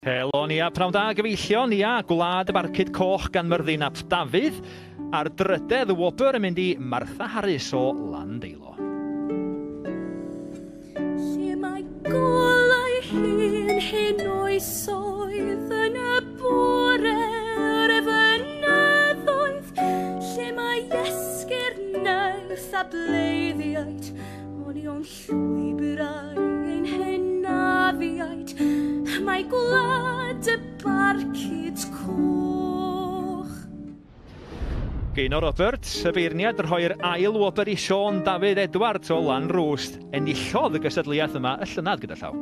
Helo Nia, pnawn da gyfeillion, Nia, Gwlad y Barcud Coch gan Myrddin ap Dafydd, a'r drydedd wobr yn mynd i Martha Harris o Landeilo. Lle mae golau hen hen oesoedd yn y bore yr efynyddoedd, lle mae esgyrn nerth a bleiddiaid, olion llwybrau ein hynafiaid, mae gwlad y barcud coch. Gaynor Roberts, y beirniad, rhoi'r ail wobr i Siôn Dafydd Edwards o Lanrwst. Enillodd y gystadleuaeth yma y llynedd gyda llaw.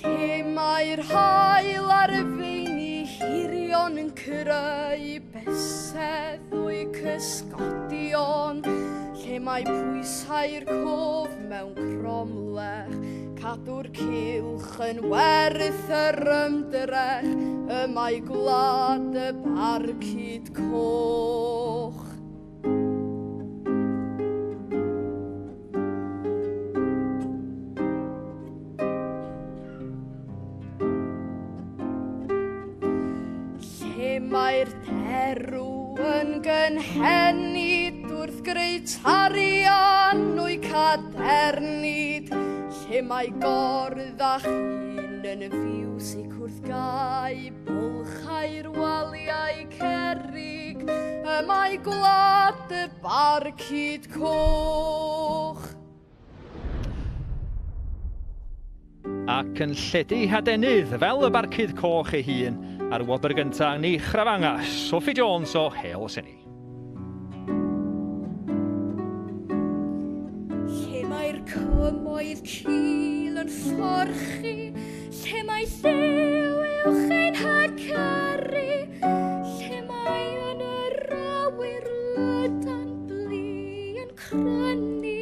Lle mae'r haul ar y feini hirion yn creu bysedd o'u cysgodion, lle mae pwysau'r cof mewn cromlech, cadw'r cylch yn werth yr ymdrech, y mae gwlad y barcud coch. Lle mae'r derw yn gynhenid wrth greu tarian o'i cadernid, lle mae gordd a chyn yn fiwsig wrth gau bylchau'r waliau cerrig, y mae gwlad y barcud coch. Ac yn lledu hadenydd fel y barcud coch ei hun, ar wobr gyntaf ni chrafanga Sophie Jones o Heol Senni. Lle mae'r cymoedd cul yn fforchu, lle mae llew uwch ein hacaru, lle mae yn yr awyr lydan blu yn crynu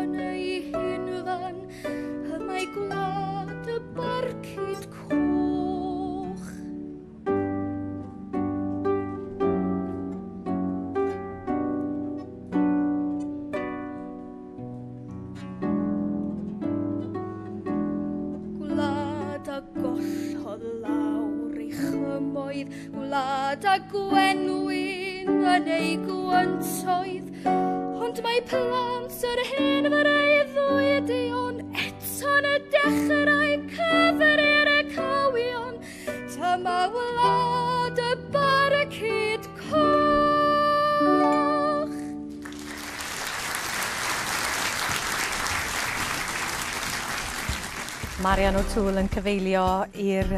yn ei hunfan, y mae gwlad y barcud coch. Gwlad a gollodd lawr ei chymoedd, gwlad a gwenwyn yn ei gwyntoedd, ond mae plant yr hen freuddwydion eto'n y dechrau cyfri'r y cywion, dyma wlad y barcud coch. Marian O'Toole yn cyfeilio i'r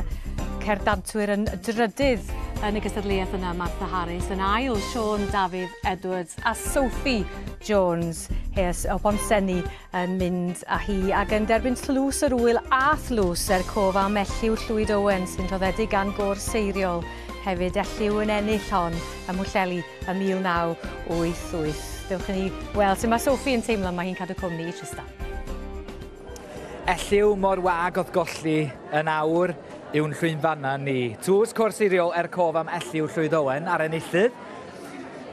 cerddantwyr yn drydydd yn y gystadleuaeth yna, Martha Harris yn ail, Siôn Dafydd Edwards a Sophie Jones Hes o Bontsenni yn mynd â hi ac yn derbyn tlws yr ŵyl a thlws er cof am Elliw Llwyd Owen sy'n rhoddedig gan Gôr Seiriol. Hefyd Elliw yn ennill hon ym Mhwllheli ym 1988. Dewch i ni weld sut mae Sophie yn teimlo, mae hi'n cadw cwmni i Tristan. Elliw mor wag oedd golli yn awr yw'n llwynfanna ni. Tlws Côr Seiriol er cof am Elliw Llwyd Owen a'r enillydd.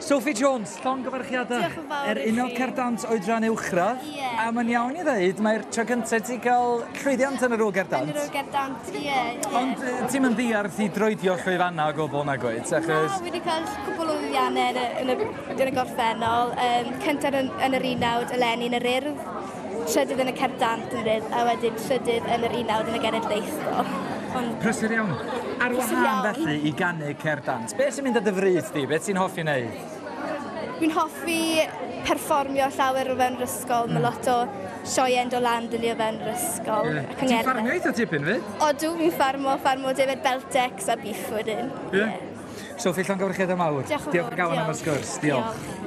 Sophie Jones, llongyfarchiadau. Diolch yn fawr Er i un o'r chi. cerdant oedran uwchradd. Ie. A mae'n iawn i ddweud, mae'r tro cyntaf ti cael llwyddiant yn yr ŵyl gerdant. Yn yr ŵyl gerdant, ie. ie. Ond ti'n mynd ddiarth i droedio llwyfannau o gwbl nag wyt, Na, achos... wedi cael cwbl o lwyddiannau yn y gorffennol. Cyntaf yn yr unawd eleni yn yr Urdd, trydydd yn y cerdant yn yr Urdd, a wedyn trydydd yn yr unawd yn y Genedlaethol. Ond Prysur iawn. Ar Prysur wahân iawn. felly i ganu cerdant, beth sy'n mynd â dy fryd di? Beth ti'n hoffi wneud? Dwi'n hoffi perfformio llawer o fewn yr ysgol. Mae lot o sioeau yn dod lan 'da ni o fewn yr ysgol. Ie. A Ti'n cyngherddau. ffarmio eitha tipyn fyd? Odw, fi'n ffarmo defaid Beltex a beef wedyn. Ie. Sophie, llongyfarchiadau mawr. Diolch yn Diolch fawr, o galon am y diolch. sgwrs. Diolch. Diolch.